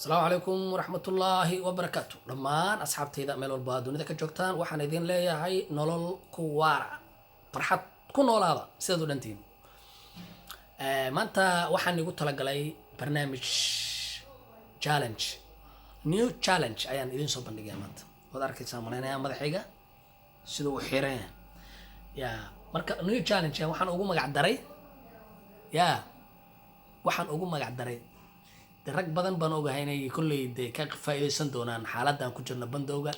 Asalaamu calaykum waraxmatullaahi wabarakaatu. Dhammaan asxaabtayda meel walba dunida ka joogtaan, waxaan idin leeyahay nolol ku waara, farxad ku noolaada sidaad u dhantihiin. Maanta waxaan igu talagalay barnaamij challenge, new challenge ayaan idin soo bandhigaya maanta. Waad arkaysaa, malaynaya madaxayga sida uu xiran yahay. Ya, marka new challenge waxaan ugu magac daray, ya, waxaan ugu magac daray de rag badan baan ogahay inay kolley dee ka faa'iidaysan doonaan xaaladdan ku jirna, bandowga.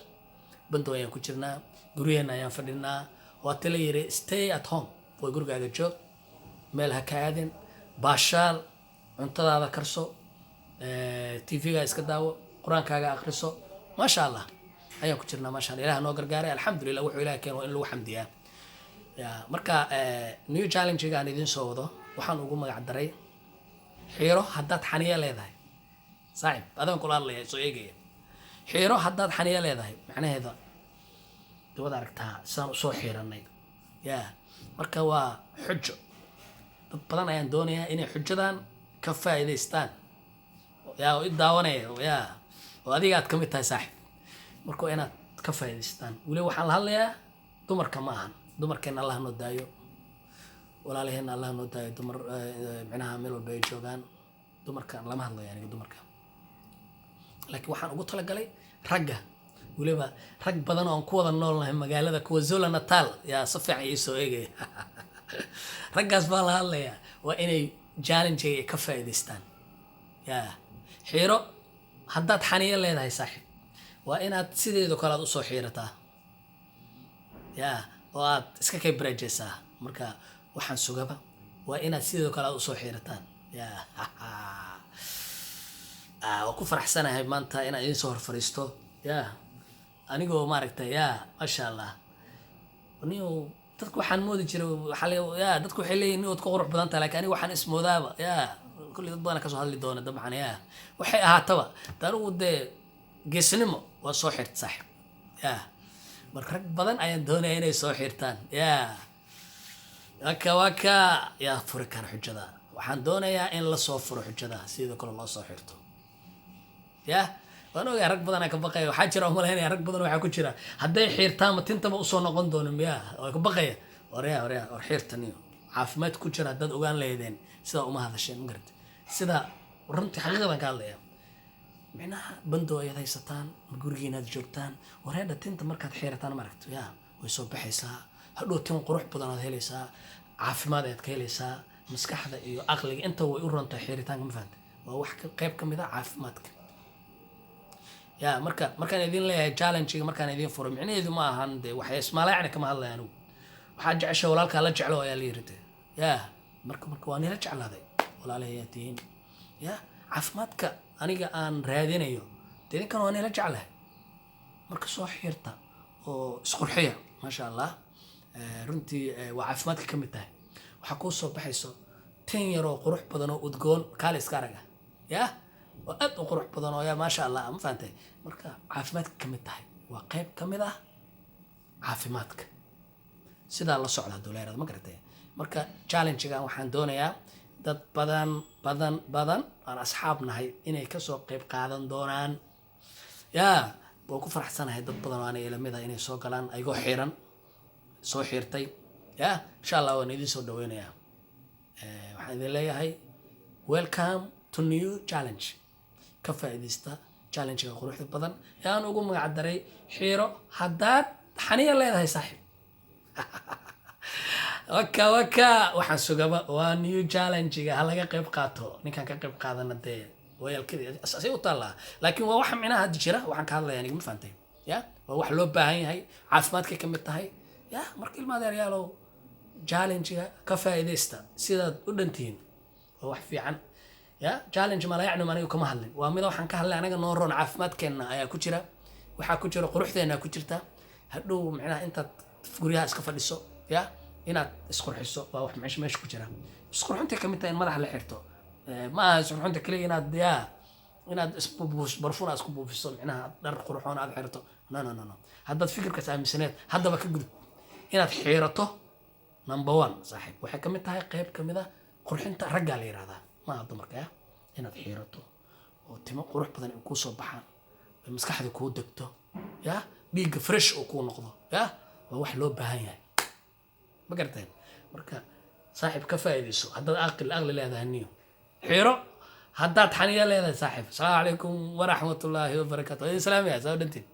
Bandow ayaan ku jirnaa, guryaheena ayaan fadhinaa. Waa tala yiri "stay at home", way gurigaaga joog, meel ha ka aadin, baashaal, cuntadaada karso, TV-ga iska daawo, Qur-aankaaga akhriso. Maasha Allah ayaan ku jirnaa, maasha Allah. Ilaah noo gargaaray, alxamdulilah. Wuxuu Ilaah keeno waa in lagu xamdiyaa. Ya, marka new challenge-ga aan idiin soo wado waxaan ugu magac daray "Xiiro haddaad xaniyo leedahay". Saaxib, adaan kula hadlaya, soo eegaya. Xiiro haddaad xaniyo leedahay, macnaheeda de waad aragtaa sidaan usoo xiiranay. Ya, marka waa xujo. Dad badan ayaan doonayaa inay xujadan ka faa'iidaystaan, ya, oo i daawanaya, ya, oo adiga aad ka mid tahay, saaxib. Marka waa inaad ka faa'iidaystaan. Weli waxaan la hadlayaa dumarka, ma ahan dumarkeena, Allah noo daayo, walaalaheena Allah noo daayo. Dumar micnaha meel walba ay joogaan, dumarka lama hadlayo aniga dumarka, laakiin waxaan ugu talagalay ragga. Weliba rag badan oo aan ku wada noolnahay magaalada KwaZulu Natal yaa si fiican ii soo eegaya. Raggaas baan la hadlayaa, waa inay challenge ay ka faa'iidaystaan. Ya, xiiro haddaad xaniyo leedahay, saaxib, waa inaad sideedo kale aad usoo xiirataa, ya, oo aad iska kay bareejaysaa. Marka waxaan sugaba waa inaad sideedo kale aad usoo xiirataan. Ya, waan ku faraxsanahay maanta inaan idin soo hor fadhiisto, ya, anigoo maaragtay, ya, maasha Allah. Niyow, dadku waxaan moodi jiray waxaa ya, dadku waxay leeyihin nin waad ku qurux badan tahay, lakin aniga waxaan ismoodaaba, ya, kulli dad badan kasoo hadli doona dabcan. Ya, waxay ahaataba de anigu dee geesnimo waa soo xirt, saaxib. Ya, marka rag badan ayaan doonaya inay soo xirtaan. Ya, waka waka yaa furi kara xujada? Waxaan doonayaa in lasoo furo xujada, sidoo kale loo soo xirto. Ya, waan ogahay rag badanaa ka baqaya. Waxaa jira, umalaynaya rag badan waxaa ku jira hadday xiirtaanma tintaba usoo noqon doono miya, oo ka baqaya. Warya, warya, war xiirtaniyo caafimaad ku jira haddaad ogaan lahaydeen, sidaa uma hadasheen. Ma garata? Sida runtii xaqiiqadan ka hadlaya, micnaha bandow ayaad haysataan, ma gurigiinaad joogtaan. Wareedha, tinta markaad xiirataan, maaragto, ya, way soo baxaysaa hadhow. Tin qurux badan aad helaysaa, caafimaad ayaad ka helaysaa, maskaxda iyo aqliga inta way u rontahay xiiritaanka. Ma fahanta? Waa wax qayb ka mid a caafimaadka. Ya, marka markaan idin leeyahay challenge-ga markaan idin furo, micnaheedu ma ahan de waxay ismaalaacna kama hadlaya anigu. Waxaa jecesha walaalkaa la jeclo ayaa la yiri de. Ya, marka waa nila jeclaaday, walaalahay ayaa tihiin. Ya, caafimaadka aniga aan raadinayo de idinkan waa nila jeclahay. Marka soo xiirta oo isqurxiya, maasha Allah. Runtii waa caafimaadka ka mid tahay. Waxaa kuu soo baxayso tin yaroo qurux badan oo udgoon, kaale iska araga, ya, oo aad u qurux badan oo, ya, maasha Allah. Ma fahantay? Marka caafimaadka ka mid tahay, waa qayb ka mid ah caafimaadka. Sidaa la socda duleerada, ma garatay? Marka challenge-gan waxaan doonayaa dad badan badan badan aan asxaab nahay inay kasoo qayb qaadan doonaan. Ya, waan ku faraxsanahay dad badan oo aniga lamid ah inay soo galaan ayagoo xiran, soo xiirtay. Ya, insha Allah waan idin soo dhaweynayaa. Waxaan idin leeyahay welcome to new challenge. Ka faa'iidaysta challenge-ga quruxda badan ee aan ugu magac daray "Xiiro haddaad xaniya leedahay, saaxiib". Waka waka, waxaan sugaba waa new challenge-ga, ha laga qayb qaato. Ninkaan ka qayb qaadana dee wayalkadii asay u taallaa, laakiin waa waxa micnaha hadda jira waxaan ka hadlaya aniga. Ma fahantay? Ya, waa wax loo baahan yahay, caafimaadkay ka mid tahay. Ya, marka ilma adeeryaalow, challenge-ga ka faa'iidaysta sidaad u dhantihiin, waa wax fiican. Ya, challenge malayacnum aniga kama hadlin, waa mida waxaan ka hadlay anaga noo roon. Caafimaadkeenna ayaa ku jira, waxaa ku jira quruxdeenna ku jirta. Hadhow micnaha intaad guryaha iska fadhiso, ya, inaad isqurxiso waa wax meesha ku jira. Isqurxintay kamid tahay in madaxa la xirto. Ma aha isqurxinta kaliya inaad, ya, inaad isbuubus barfuun aad isku buufiso, micnaha dhar qurxoon aad xirto. No, no, no, no. Haddaad fikirkaas aaminsaneed, haddaba ka gudub. Inaad xiirato, number one, saaxiib, waxay kamid tahay qayb kamid a qurxinta raggaa la yihahdaa, maaha dumarka. Ya, inaad xiirato. Oo timo qurux badan ay kuu soo baxaan, ay maskaxda kuu degto, ya dhiigga fresh oo kuu noqdo, ya waa wax loo baahan yahay. Ma garateen? Marka saaxiib, ka faa'iidayso haddaad aqli leedahay. Niyo xiro haddaad xaniya leedahay, saaxiib. Asalaamu calaykum waraxmatullaahi wabarakaatu. Waa idin salaamaya. Saa dhantiin.